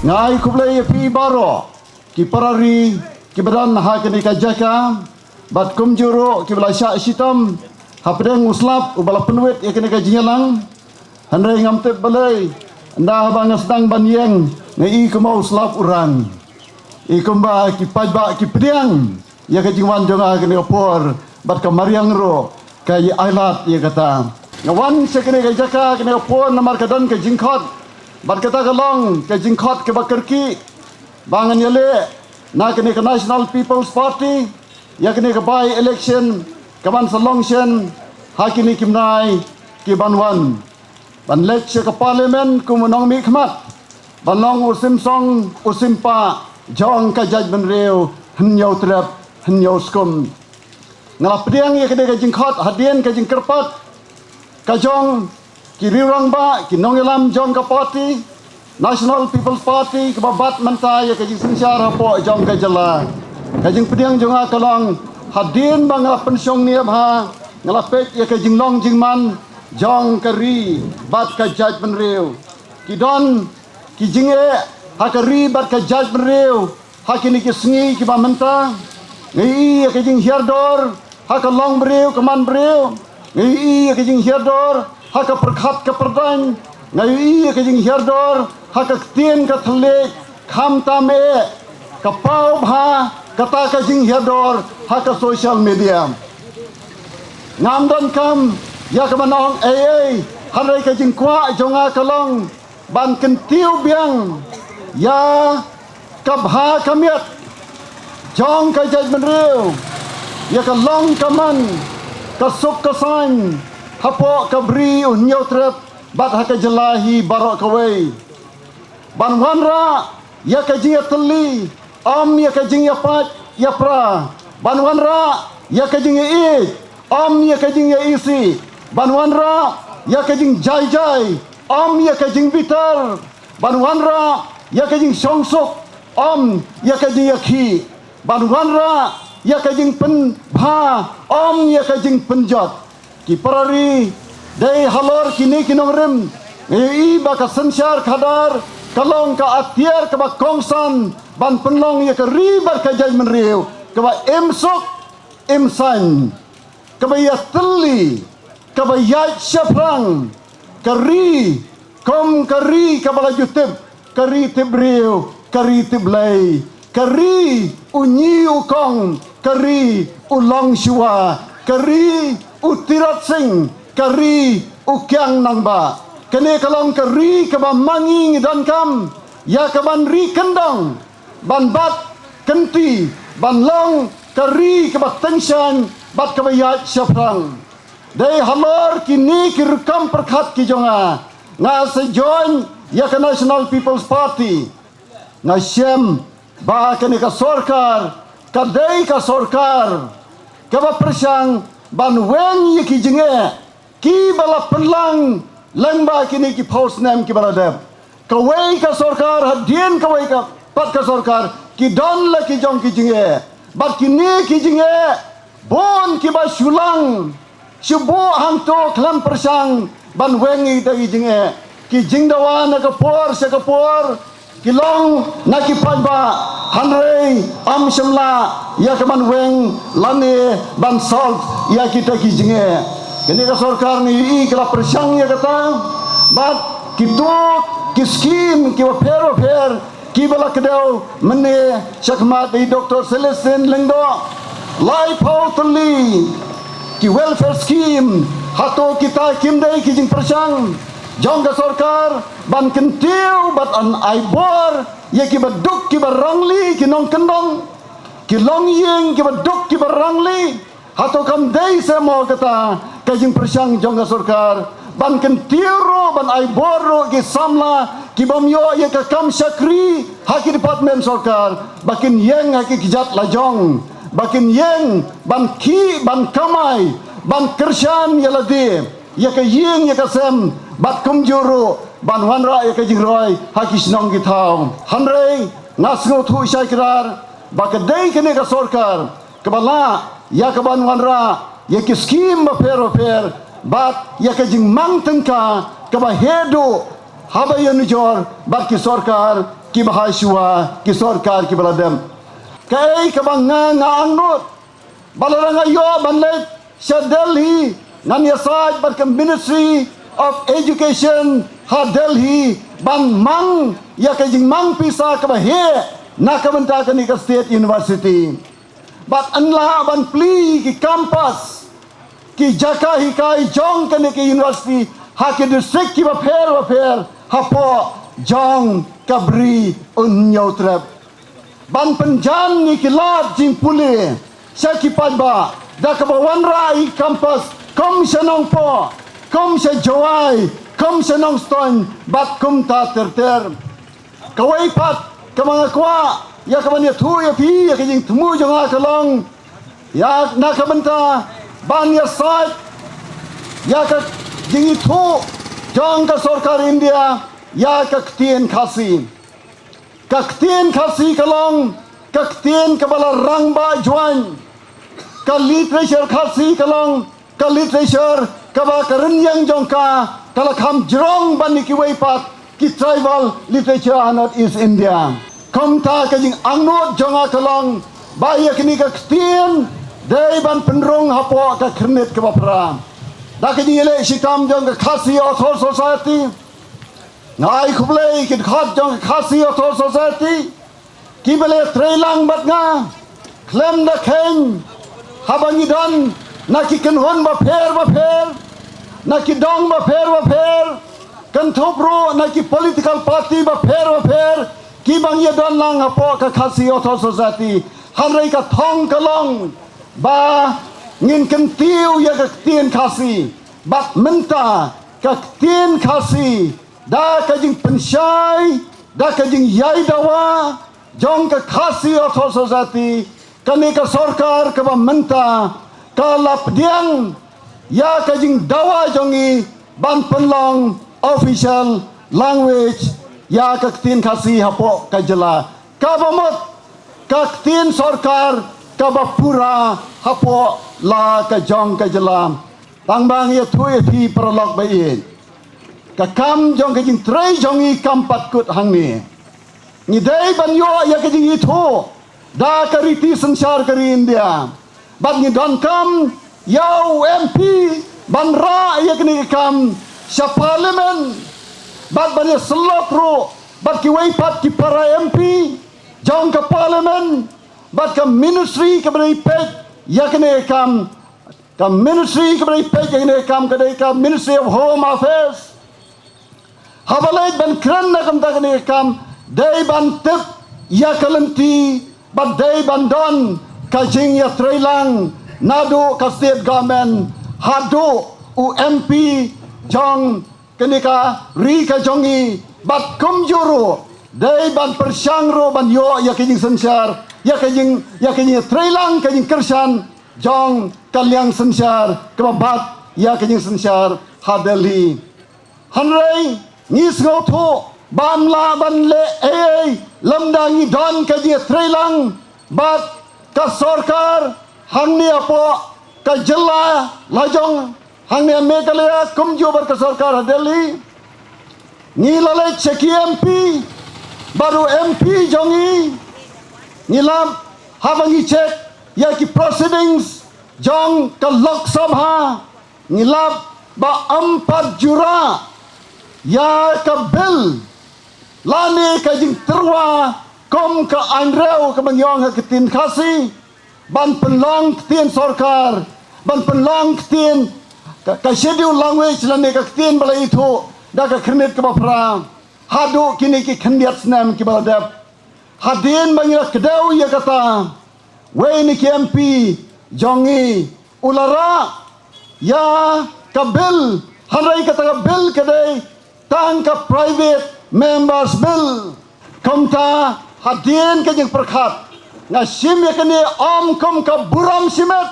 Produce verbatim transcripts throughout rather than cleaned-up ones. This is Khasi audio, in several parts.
Nga ai khublei ïa phi baroh ki para ri kiba don ha kane ka jaka, bad kumjuh ruh kiba la shah shitom hapdeng u slap uba la pynwit ïa kane ka jingïalang. Hynrei ngam tip balei, ynda haba nga sdang ban ïeng, nga i kumba u slap u rang. I kumba ki paidbah ki pdiang ïa ka jingwan jong nga kane ka por, bad ka mariang ruh ka ïa ailad ïa kata. Nga wan sha kane ka jaka kane ka por namar ka don ka jingkhot, bad kata ka long ka jingkhot kaba kyrkieh ba ngan ïaleh na kane ka National People's Party ïa kane ka by election kaban sa long shen ha kine ki bnai kiban wan, ban leit sha ka parliament kum u nongmihkhmat, ban long u simsong u simpah jong ka jaitbynriew Hynñiewtrep Hynñiewskum. Nga la pdiang ïa kane ka jingkhot hadien ka jingkyrpad ka jong ki riewrangbah, ki nongïalam jong ka party, National People's Party, kaba bat mynta ïa ka jingsynshar hapoh jong ka jylla. Ka jingpdiang jong nga ka long, hadien ba nga la pynshong nia bha, nga la peit ïa ka jinglong jingman jong ka ri bad ka jaitbynriew. Ki don ki jingeh ha ka ri bad ka jaitbynriew ha kine ki sngi kiba mynta. Nga ïohi ïa ka jinghiar dor ha ka longbriew ka manbriew. Nga ïohi ïa ka jinghiar dor ha ka pyrkhat ka pyrdaiñ. Nga ïohi ïa ka jinghiar dor ha ka ktien ka thylliej, khamtam eh ka paw bha kata ka jinghiar dor ha ka social media. Ngam donkam ïa ka ban ong ei ei, hynrei ka jingkwah jong nga ka long ban kyntiew biang ïa ka bha ka miat jong ka jaitbynriew, ïa ka long ka man, ka suk ka saiñ hapoh ka bri u Hynñiewtrep bad ha ka jylla hi baroh kawei. Ban wanrah ïa ka jingïatylli, ym ïa ka jingïapait ïapra. Ban wanrah ïa ka jingïaieit, ym ïa ka jingïaisih. Ban wanrah ïa ka jingjai jai, ym ïa ka jingbitar. Ban wanrah ïa ka jingshongsuk, ym ïa ka jingïakhih. Ban wanrah ïa ka jingpynbha, ym ïa ka jingpynjot. Ki para ri, dei halor kine ki nongrim, nga ïohi ba ka synshar khadar ka long ka atiar kaba kongsan ban pynlong ïa ka ri bad ka jaitbynriew kaba im suk im saiñ, kaba ïatylli, kaba ïaid shaphrang, ka ri kum ka ri kaba la ju tip, ka ri tip briew, ka ri tip Blei, ka ri u ñi u kong, ka ri u longshuwa, ka ri u tirotsing, ka ri u kiang nangbah. Kane ka long ka ri kaba ma ngi ngi donkam ïa ka ban ri kyndong, ban bat kynti, ban long ka ri kaba tyngshaiñ bad kaba ïaid shaphrang. Dei halor kine ki rukom pyrkhat ki jong nga, nga sa join ïa ka National People's Party. Nga shem ba kane ka sorkar ka dei ka sorkar kaba pyrshang ban weng ïa ki jingeh kiba la pynlang lyngba kine ki phew snem kiba la dep. Kawei ka sorkar, hadien kawei ka pat ka sorkar, ki don la ki jong ki jingeh. Bad kine ki jingeh bun kiba shu lang shu buh hangto khlem pyrshang ban weng ïa kita ki jingeh. Ki jingdawa na ka por sha ka por ki long na ki paidbah, hynrei ym shym lah ïa ka ban weng lane ban solve ïa kita ki jingeh. Kane ka sorkar ngi ïohi ka la pyrshang ïa kata bad kito ki skim kiba pher ba pher kiba la kdew mynne shakhmat da i Doktor Celestine Lyngdoh. Laiphew tylli ki welfare scheme, hato kita kim dei ki jingpyrshang jong ka sorkar ban kyntiew bad ban ai bor ïa kiba duk kiba rangli, ki nongkyndong, ki longïing kiba duk kiba rangli? Hato kam dei seh mo kata ka jingpyrshang jong ka sorkar ban kyntiew ruh, ban ai bor ruh ki samla ki bym ïoh ïa ka kam shakri ha ki department sorkar, ba kin ïeng ha ki kjat lajong, ba kin ïeng ban khih, ban kamai, ban kyrshan ïa lade, ïa ka ïing ïa ka sem, bad kumjuh ruh ban wanrah ïa ka jingroi ha ki shnong ki thaw? Hynrei nga sngewthuh shai kdar ba ka dei kane ka sorkar kaba lah ïa ka ban wanrah ïa ki skim bapher bapher bad ïa ka jingmang tyngka kaba heh duh haba ïanujor bad ki sorkar kiba ha shuwa, ki sorkar kiba la dem. Kaei kaba nga nga angnud, ba lada nga ïoh ban leit sha Delhi, ngan ïasaid bad ka Ministry of Education ha Delhi ban mang ïa ka jingmang pisa kaba heh na ka bynta kane ka State University. Bad yn lah ban plie ki campus, ki jaka hikai jong kane ka university ha ki district kiba pher ba pher hapoh jong ka Bri u Hynñiewtrep. Ban pynjan ïa ki lad jingpule sha ki paidbah da kaba wanrah ïa ki campus kum sha Nongpoh, kum sha Jowai, kum sha Nongstoiñ bad kumta ter ter. Kawei pat kaba nga kwah ïa ka ban ïathuh ïa phi ïa ka jingthmu jong nga ka long ïa na ka bynta ban ïasaid ïa ka jingithuh jong ka sorkar India ïa ka ktien Khasi. Ka ktien Khasi ka long ka ktien kaba la rangbah jwaiñ. Ka literature Khasi ka long ka literature kaba ka rynïeng jong ka ka la kham jrong ban ïa kiwei pat ki tribal literature ha North East India. Kumta ka jingangnud jong nga ka long ba ïa kane ka ktien dei ban pynrung hapoh ka Khyrnit kaba Phra. Da ka jingïaleh shitom jong ka Khasi Author Society, nga ai khublei ki dkhot jong ka Khasi Author Society kiba la trei lang bad nga khlem da kheiñ, haba ngi don na ki kynhun bapher bapher, na ki dong bapher bapher, kynthup ruh na ki political party bapher bapher kiba ngi ïadon lang hapoh ka Khasi Author Society. Hynrei ka thong ka long ba ngin kyntiew ïa ka ktien Khasi. Bad mynta ka ktien Khasi, da ka jingpynshai, da ka jingïai dawa jong ka Khasi Author Society, kane ka sorkar kaba mynta ka la pdiang ïa ka jingdawa jong ngi ban pynlong official language ïa ka ktien Khasi hapoh ka jylla. Kaba mut ka ktien sorkar kaba pura hapoh la ka jong ka jylla. Tang ba nga ïathuh ïa phi paralok ba ïeit, ka kam jong ka jingtrei jong ngi kam pat kut hangne. Ngi dei ban ïoh ïa ka jingithuh da ka riti synshar ka ri India. Bad ngi donkam ïa u M P ban rah ïa kane ka kam sha Parliament bad ban ïasyllok ruh bad kiwei pat ki para M P jong ka Parliament bad ka Ministry kaba dei peit ïa kane ka kam. Ka Ministry kaba dei peit ïa kane ka kam ka dei ka Ministry of Home Affairs. Haba leit ban kren na ka bynta kane ka kam, dei ban tip ïa ka lynti bad dei ban don ka jingïatreilang naduh ka State Government haduh u M P jong kane ka ri ka jong ngi bad kumjuh ruh dei ban pyrshang ruh ban ïoh ïa ka jingsynshar, ïa ka jing, ïa ka jingïatreilang, ka jingkyrshan jong ka liang synshar kaba bat ïa ka jingsynshar ha Delhi. Hynrei ngi sngewthuh ba ym lah ban leh ei ei lymda ngi don ka jingïatreilang bad ka sorkar hangne hapoh ka jylla lajong hangne Meghalaya kumjuh bad ka sorkar ha Delhi. Ngi la leit sha ki M P bad u M P jong ngi, ngi lap haba ngi check ïa ki proceedings jong ka Lok Sabha, ngi lap ba ym pat ju rah ïa ka bill lane ka jingtyrwa kum ka aiñrew kaba ngi ong ha ka ktien Khasi ban pynlong ktien sorkar, ban pynlong ktien ka, ka schedule language lane ka ktien ba la ithuh da ka Khyrnit kaba Phra haduh kine ki khyndiat snem kiba la dep. Hadien ba ngi la kdew ïa kata, wei na ki M P jong ngi u la rah ïa ka bill, hynrei kata ka bill ka dei tang ka private members bill. Kumta hadien ka jingpyrkhat nga shim ïa kane ym kum ka burom shimet,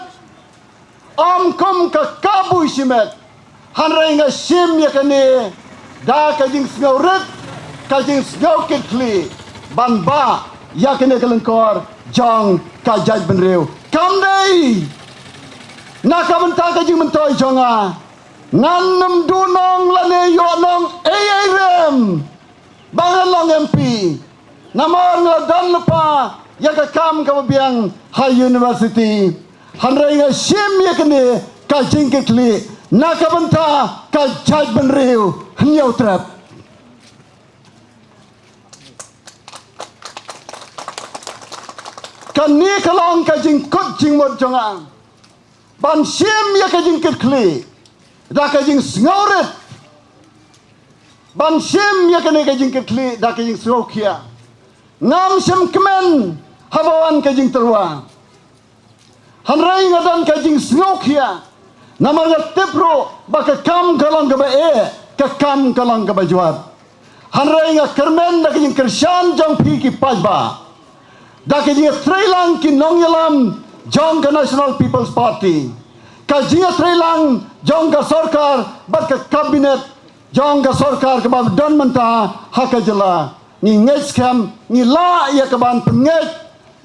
ym kum ka kabu shimet, hynrei nga shim ïa kane da ka jingsngewrit, ka jingsngewkitkhlieh ban bah ïa kane ka lyngkor jong ka jaitbynriew. Kam dei na ka bynta ka jingmyntoi jong nga, ngan ym duh nong lane ïoh nong ei ei rem ba ngan long M P. Namar nga don lypa ïa ka kam kaba biang ha university. Hynrei nga shim ïa kane ka jingkitkhlieh na ka bynta ka jaitbynriew Hynñiewtrep. Kane ka long ka jingkut jingmut jong nga ban shim ïa ka jingkitkhlieh da ka jingsngewrit, ban shim ïa kane ka jingkitkhlieh da ka jingsngewkhia. Ngam shym kmen haba wan ka jingtyrwa. Hynrei nga don ka jingsngewkhia namar nga tip ruh ba ka kam ka long kaba eh, ka kam ka long kaba jwat. Hynrei nga kyrmen da ka jingkyrshan jong phi ki paidbah, da ka jingïatreilang ki nongïalam jong ka National People's Party, ka jingïatreilang jong ka sorkar bad ka kabinet jong ka sorkar kaba don mynta ha ka jylla. Ngi ngeit skhem, ngi lah ïa ka ban pynngeit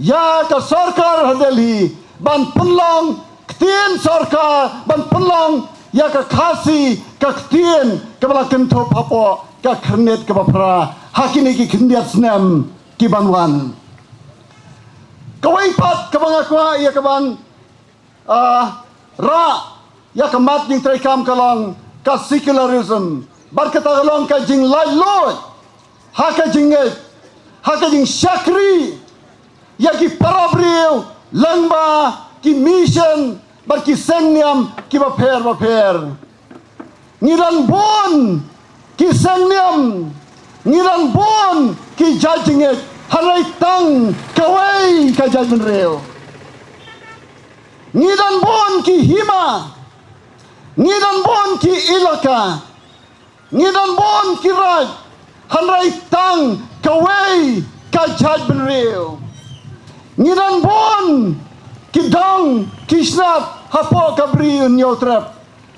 ïa ka sorkar ha Delhi ban pynlong ktien sorkar, ban pynlong ïa ka Khasi ka ktien kaba la kynthup hapoh ka khyrnit kaba phra ha kine ki khyndiat snem ki ban wan. Kawei pat kaba nga kwah ïa ka ban, ah, rah ïa ka mat jingtreikam ka long ka secularism, bad kata ka long ka jinglaitluid ha ka jingngeit, ha ka jingshakri ïa ki para briew lyngba ki mission bad ki seng niam kiba pher ba pher. Ngi don bun ki seng niam, ngi don bun ki jait jingngeit, hynrei tang kawei ka jaitbynriew. Ngi don bun ki hima, ngi don bun ki ilaka, ngi don bun ki raij, hynrei tang kawei ka jaitbynriew. Ngi don bun ki dong ki snat hapoh ka Ri Hynñiewtrep,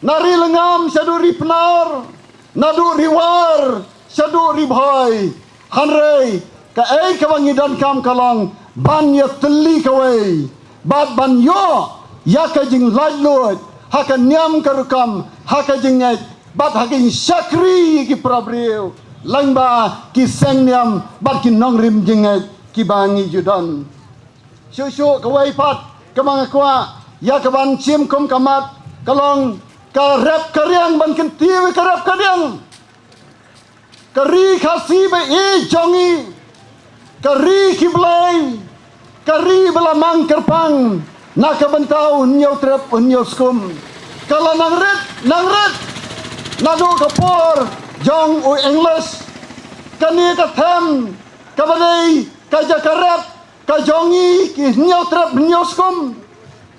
na Ri Lyngngam shaduh Ri Pnar, naduh Ri War shaduh Ri Bhoi. Hynrei kaei kaba ngi donkam ka long ban ïatylli kawei bad ban ïoh ïa ka jinglaitluid ha ka niam ka rukom, ha ka jingngeit bad ha ka jingshakri ki para briew lyngba ki seng niam bad ki nongrim jingngeit kiba ngi ju don. Shuh shuh kawei pat kaba nga kwah ïa ka ban shim kum ka mat ka long ka rep ka riang, ban kyntiew ïa ka rep ka riang. Ka ri Khasi ba ïeit jong ngi, ka ri ki blei, ka ri ba la mang kyrpang na ka bynta u Hynñiewtrep u Hynñiewskum, ka la nang rit nang rit naduh ka por jong u English. Kane ka them kaba dei ka jaka rep ka jong ngi ki Hynñiewtrep Hynñiewskum,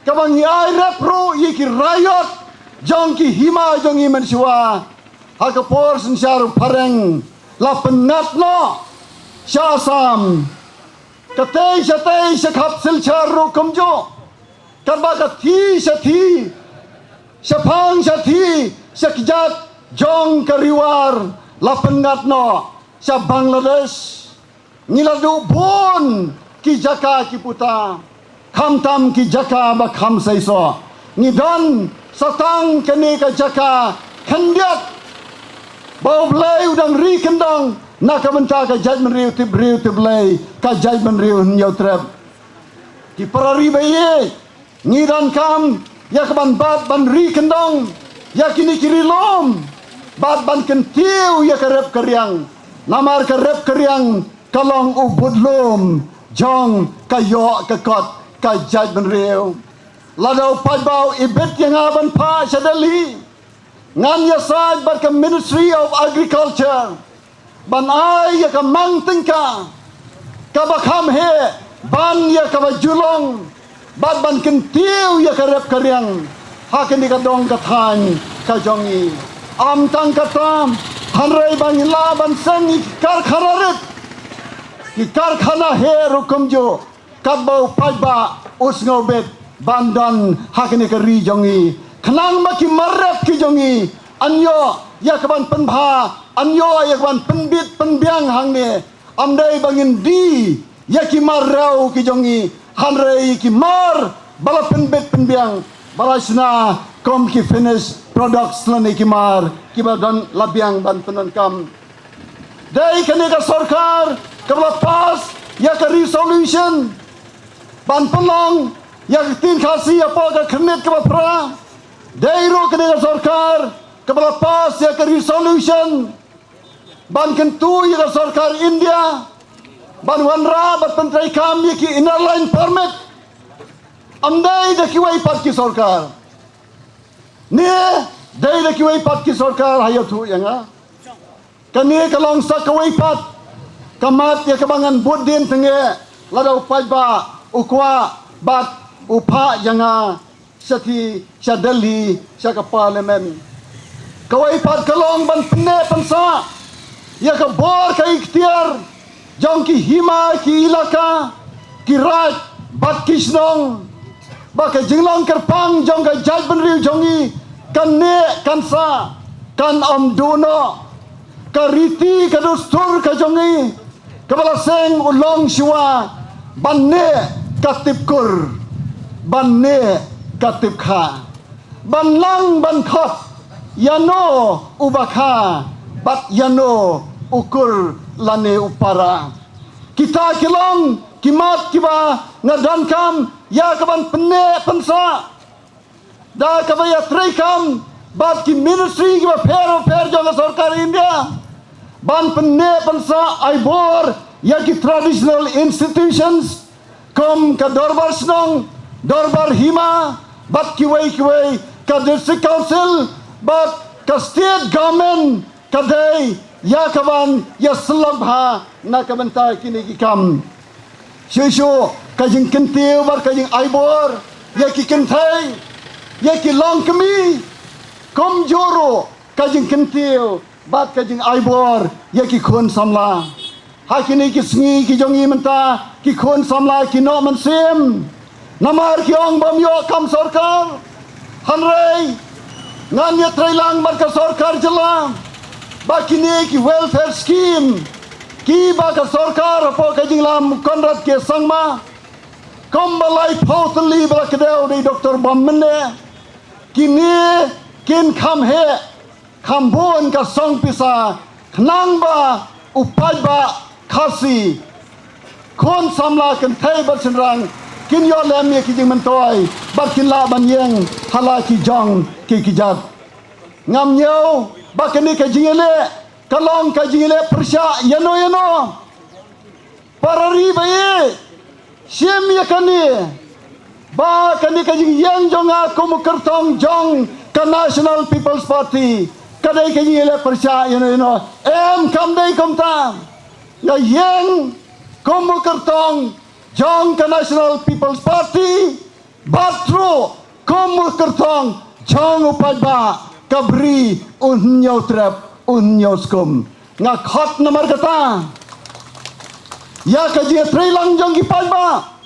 kaba ngi ai rep ruh ïa ki raiot jong ki hima jong ngi mynshuwa. Ha ka por synshar u phareng la pynngat noh sha Assam. Katei shatei sha khap Silchar ruh kumjuh, katba ka thi sha thi, shaphang sha thi sha kjat jong ka Ri War la pynngat noh sha Bangladesh. Ngi la duh bun ki jaka ki puta, khamtam ki jaka ba kham seisoh. Ngi don sa tang kane ka jaka khyndiat ba U Blei u dang ri kyndong na ka bynta ka jaitbynriew tip briew tip Blei, ka jaitbynriew Hynñiewtrep. Ki para ri ba ïeit, ngi donkam ïa ka ban bat ban ri kyndong ïa kine ki ri lum bad ban kyntiew ïa ka rep ka riang. Namar ka rep ka riang ka long u budlum jong ka ïoh ka kot ka jaitbynriew. Lada u paidbah u ibit ïa nga ban phah sha Delhi, ngan ïasaid bad ka Ministry of Agriculture ban ai ïa ka mang tyngka kaba kham heh ban ïa kaba ju long bad ban kyntiew ïa ka rep ka riang ha kane ka dong ka thaiñ ka jong ngi. Ym tang kata, hynrei ba ngin lah ban seng ïa ki karkhana rit, ki karkhana heh ruh kumjuh, katba u paidbah u sngewbit ban don ha kane ka ri jong ngi, khnang ba ki mar rep ki jong ngi yn ïoh ïa ka ban pynbha, yn ïoh ïa ka ban pynbit pynbiang hangne. Ym dei ba ngin die ïa ki mar rew ki jong ngi, hynrei ïa ki mar ba la pynbit pynbiang, ba la shna kum ki finished products lane ki mar kiba don la biang ban pyndonkam. Dei kane ka sorkar kaba la pass ïa ka resolution ban pynlong ïa ka ktien Khasi hapoh ka khyrnit kaba phra. Dei ruh kane ka sorkar kaba la pass ïa ka resolution ban kyntu ïa ka sorkar India ban wanrah bad pyntreikam ïa ki Inner Line Permit. Ym dei da kiwei pat ki sorkar. Ne dei da kiwei pat ki sorkar ha ïathuh ïa nga. Kane ka long sa kawei pat ka mat ïa kaba ngan bud dien tyngeh lada u paidbah u kwah bad u phah ïa nga sha ki, sha Delhi, sha ka Parliament. Kawei pat ka long ban pynneh pynsah ïa ka bor ka iktiar jong ki hima, ki ilaka, ki raid bad ki shnong, ba ka jinglong kyrpang jong ka jaitbynriew jong ngi kan neh kan sah, kan ym duh noh. Ka riti ka dustur ka jong ngi kaba la seng u long shuwa ban neh ka tip kur, ban neh ka tip kha, ban lang ban khot ïano u ba kha bad ïano u kur lane u para. Kita ki long ki mat kiba nga donkam ïa ka ban pynneh pynsah da kaba ïatreikam bad ki ministry kiba pher bapher jong ka sorkar India ban pynneh pynsah ai bor ïa ki traditional institutions kum ka dorbar shnong, dorbar hima bad kiwei kiwei, ka district council bad ka state government ka dei ïa ka ban ïasyllok bha na ka bynta kine ki kam. Shuh shuh ka jingkyntiew bad ka jingai bor ïa ki kynthei, ïa ki longkmie, kumjuh ruh ka jingkyntiew bad ka jingai bor ïa ki khun samla. Ha kine ki sngi ki jong ngi mynta ki khun samla ki noh mynsiem namar ki ong bym ïoh kam sorkar. Hynrei ngan ïatreilang bad ka sorkar jylla ba kine ki welfare scheme kiba ka sorkar hapoh ka jingïalam Conrad K Sangma kumba laiphew tylli ba la kdew da i Doktor Bam mynne, kine kin kham heh kham bun ka song pisa khnang ba u paidbah Khasi, khun samla kynthei bad shynrang kin ïoh lem ïa ki jingmyntoi bad kin lah ban ïeng ha la ki jong ki kjat. Ngam ñiew ba kane ka jingïaleh ka long ka jingïaleh pyrshah ïano ïano. Para ri ba ïeit, shim ïa kane ba kane ka jingïeng jong nga kum u kyrtong jong ka National People's Party ka dei ka jingïaleh pyrshah ïano ïano. Em, kam dei kumta. Nga ïeng kum u kyrtong jong ka National People's Party bad ruh kum u kyrtong jong u paidbah, ka bri u hynñiew trep u hynñiew skum. Nga khot namar kata ïa ka jingïatreilang jong ki paidbah.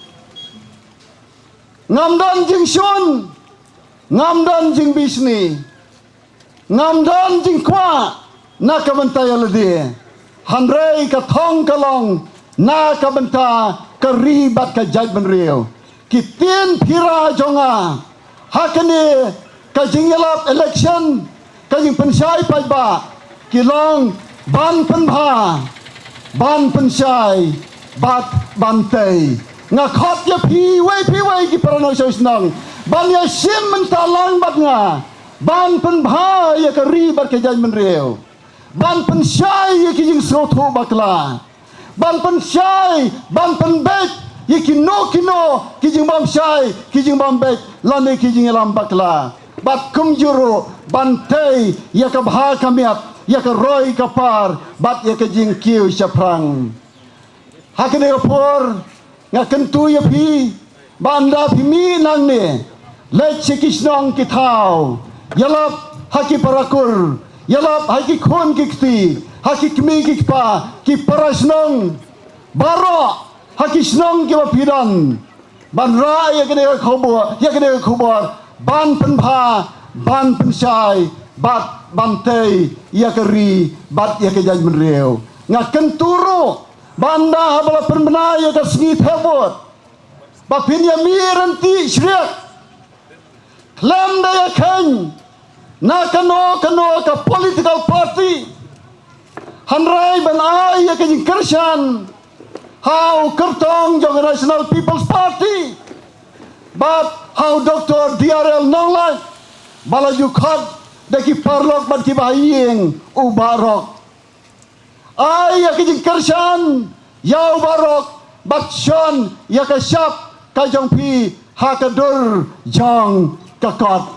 Ngam don jingshun, ngam don jingbishni, ngam don jingkwah na ka bynta ïa lade. Hynrei ka thong ka long na ka bynta ka ri bad ka jaitbynriew. Ki ktien phira jong nga ha kane ka jingïalap election, ka jingpynshai paidbah, ki long ban pynbha, ban pynshai bad ban tei. Nga khot ïa phi wei phi wei ki para nongshong shnong ban ïashim bynta lang bad nga ban pynbha ïa ka ri bad ka jaitbynriew, ban pynshai ïa ki jingsngewthuh bakla, ban pynshai, ban pynbeit ïa kino kino ki jingbymshai, ki jingbym beit lane ki jingïalam bakla, bad kumjuh ruh ban tei ïa ka bha ka miat, ïa ka roi ka par bad ïa ka jingkiew shaphrang. Ha kane ka por nga kyntu ïa phi ba ynda phi mih nangne, leit sha ki shnong ki thaw, ïalap ha ki para kur, ïalap ha ki khun ki kti, ha ki kmie ki kpa, ki para shnong baroh ha ki shnong kiba phi don, ban rah ïa kane ka khubor, ïa kane ka khubor ban pynbha, ban pynshai bad ban tei ïa ka ri bad ïa ka jaitbynriew. Nga kyntu ruh ba ynda haba la pynbna ïa ka sngi thep vote ba phin ïa mih ryntih shriek khlem da ïa kheiñ na kano kano ka political party, hynrei ban ai ïa ka jingkyrshan ha u kyrtong jong ka National People's Party, bad ha u Doctor D R L Nonglait, ba la ju khot da ki paralok bad ki bahaïing u Baroh. Ai ïa ka jingkyrshan ïa u Baroh, bad shon ïa ka shap ka jong phi ha ka dur jong ka kot.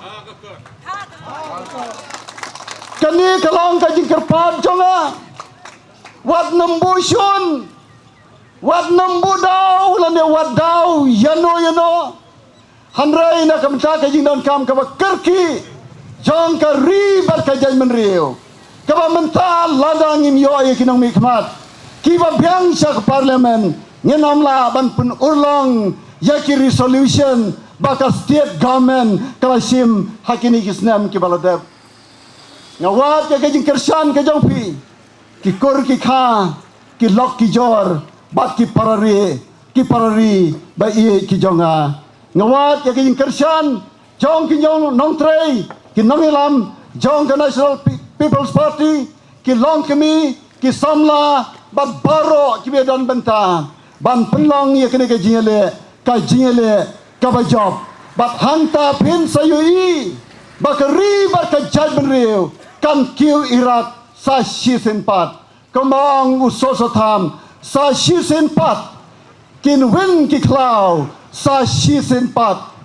Kane ka long ka jingkyrpad jong nga. Wat nym buh shun, wat nym buh daw, lane wat daw ïano ïano. Hynrei na ka bynta ka jingdonkam kaba kyrkieh jong ka ri bad ka jaitbynriew, kaba mynta lada ngim ïoh ïa ki nongmihkhmat kiba biang sha ka Parliament, ngin ym lah ban pynurlong ïa ki resolution ba ka state government ka la shim ha kine ki snem kiba la dep. Nga wad ïa ka jingkyrshan ka jong phi, ki kur ki kha, ki lok ki jor, bad ki parari, ki parari ba ïeit ki jong nga. Nga wad ïa ka jingkyrshan jong ki nongtrei, ki nongïalam jong ka National Pe-, People's Party, ki longkmie, ki samla, bad baroh kiba don bynta ban pynlong ïa kane ka jingïaleh, ka jingïaleh kaba jop. Bad hangta phin sa ïohi ba ka ri bad ka jaitbynriew kan kiew ïarap sa shisien pat. Kumba ong u soso tham, sa shisien pat kin win ki khlaw, sa shisien pat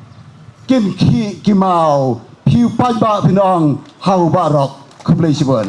kin khih ki maw. Phi u paidbah phin ong ha u Baroh. Khublei shibun.